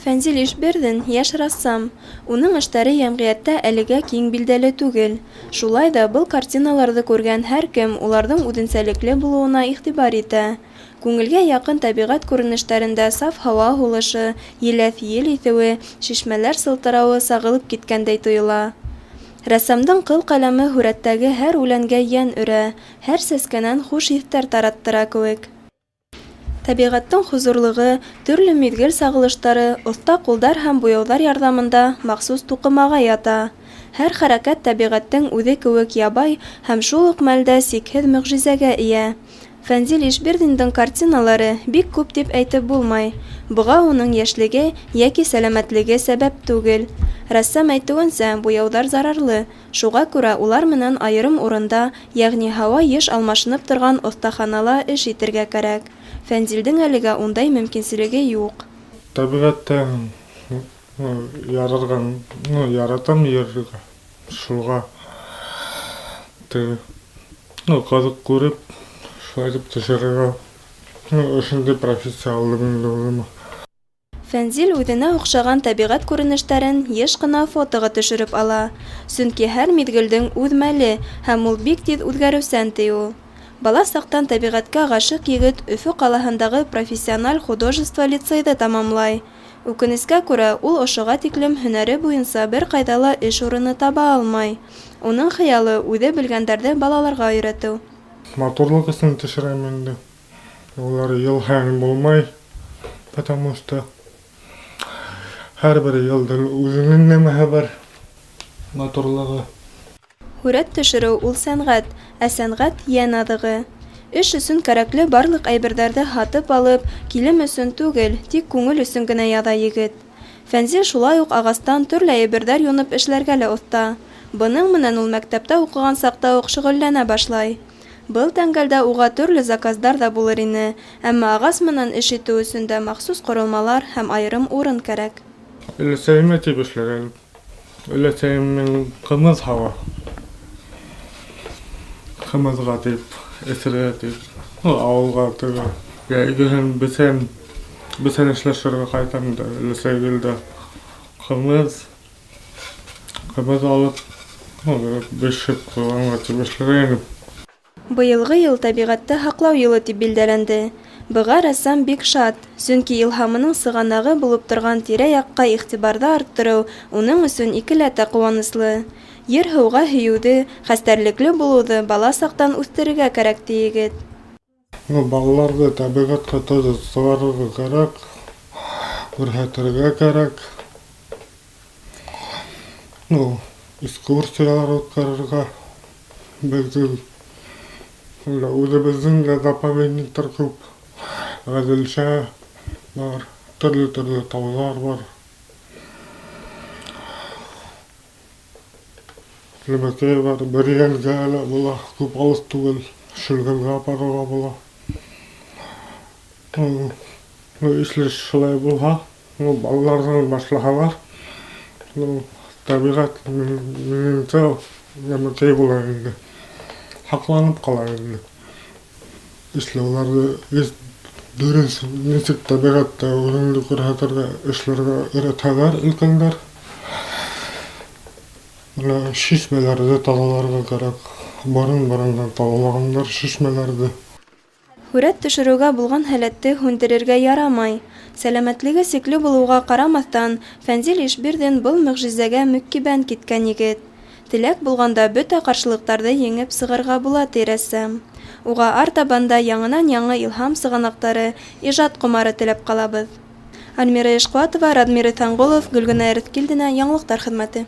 Фәнзил Ишбирҙин — йәш рәссам. Уның эштәре йәмғиәттә әлегә киң билдәле түгел. Шулай ҙа был картиналарҙы күргән һәр кем уларҙың үҙенсәлекле булыуына иғтибар итә. Күңелгә яҡын тәбиғәт күренештәрендә саф һауа һулышы, еләҫ ел иҫеүе, шишмәләр сылтырауы сағылып киткәндәй тойола. Рәссамдың ҡыл ҡәләме һүрәттәге һәр үләнгә йән өрә, һәр сәскәнән хуш еҫтәр тараттыра кеүек. Тәбиғәттең хозурлығы, төрлө миҙгел сағылыштары оҫта ҡулдар һәм буяуҙар ярҙамында махсус туҡымаға ята. Һәр хәрәкәт тәбиғәттең үҙе кеүек ябай һәм шул уҡ мәлдә сикһеҙ мөғжизәгә эйә. Фәнзил Ишбирҙиндың картиналары бик күп тип әйтеп булмай. Быға уның йәшлеге йәки сәләмәтлеге сәбәп түгел. Рәссам әйтеүенсә, буяуҙар зарарлы, шуға күрә улар менән айырым урында, йәғни һауа йыш алмашынып торған оҫтаханала эш итергә кәрәк. Фәнзилдең әлегә ундай мөмкинселеге юҡ. Тәбиғәттән ярарған, ну, яратам йөрөргә. Шуға теге, ну, ҡыҙыҡ күреп, шулай итеп төшөрөргә, ну, ошондай профессия алдым инде үҙемә. Фәнзил үҙенә оҡшаған тәбиғәт күренештәрен йыш ҡына фотоға төшөрөп ала. Сөнки һәр миҙгелдең үҙ мәле һәм ул бик тиҙ үҙгәреүсән, ти ул. Бала саҡтан тәбиғәткә ғашиҡ егет Өфө ҡалаһындағы профессиональ художество лицейҙы тамамлай. Үкенескә күрә, ул ошоға тиклем һөнәре буйынса бер ҡайҙа ла эш урыны таба алмай. Уның хыялы үҙе белгәндәрҙе балаларға өйрәтеү. Матурлыҡ өсөн төшөрәм инде. Улар йыл һайын булмай, потому что һәр бер йылдың үҙенең нәмәһе бар, матурлығы. Һүрәт төшөрөү ул сәнғәт, ә сәнғәт йән аҙығы. Эш өсөн кәрәкле барлыҡ әйберҙәрҙе һатып алып, килем өсөн түгел, тик күңел өсөн генә яҙа егет. Фәнзил шулай уҡ ағастан төрлө әйберҙәр юнып эшләргә лә оҫта. Бының менән ул мәктәптә уҡыған саҡта уҡ шөғөлләнә башлай. Был тәңгәлдә уға төрлө заказдар ҙа булыр ине, әммә ағас менән эш итеү өсөн дә махсус ҡоролмалар һәм айырым урын кәрәк. Өләсәйемә тип эшләгән. Өләсәйем мин ҡымыҙ һауа. Ҡымыҙға тип, эсергә тип. Ну, ауылға теге. Йәйгеһен бесән, бесән эшләшергә ҡайтам да, өләсәй гел дә ҡымыҙ, ҡымыҙ алып, ну, бешеп ҡуйғанға тип эшләгәйнем. Быйылғы йыл тәбиғәтте һаҡлау йылы тип билдәләнде. Быға рәссам бик шат, сөнки илһамының сығанағы булып торған тирә-яҡҡа иғтибарҙы арттырыу уның өсөн икеләтә ҡыуаныслы. Ер-һыуға һөйөүҙе, хәстәрлекле булыуҙы бала саҡтан үҫтерергә кәрәк, ти егет. Ну, балаларҙы тәбиғәткә тоже сығарырға кәрәк, күрһәтергә кәрәк. Ну, экскурсиялар үткәрергә. Беҙҙең үҙебеҙҙең дә заповедниктар күп. Ғәҙелшә бар, төрлө-төрлө тауҙар бар. Нәмәкәй бар, Бөрйәнгә лә була, күп алыҫ түгел, Шөлгәнгә апарырға була. Ну, если шулай булһа, ну, балаларҙан башлаһалар, ну, тәбиғәт, минеңсә, нәмәкәй була инде. Һаҡланып ҡала инде. Если уларҙы дөрөҫ нисек тәбиғәттә үҙеңде күрһәтергә, эшләргә өйрәтһәләр өлкәндәр. Бына шишмәләрҙе таҙаларға кәрәк. Борон-борондан таҙалағандар шишмәләрҙе. Һүрәт төшөрөүгә булған һәләтте һүндерергә ярамай. Сәләмәтлеге сикле булыуға ҡарамаҫтан, Фәнзил Ишбирҙин был мөғжизәгә мөкиббән киткән егет. Теләк булғанда бөтә ҡаршылыҡтарҙы еңеп сығырға була, ти рәссам. Уға артабан да яңынан-яңы илһам сығанаҡтары, ижад ҡомары теләп ҡалабыҙ. Альмира Ишҡуатова, Радмир Иҫәнғолов, Гөлгенә Эрҙкилдина, Яңылыҡтар хеҙмәте.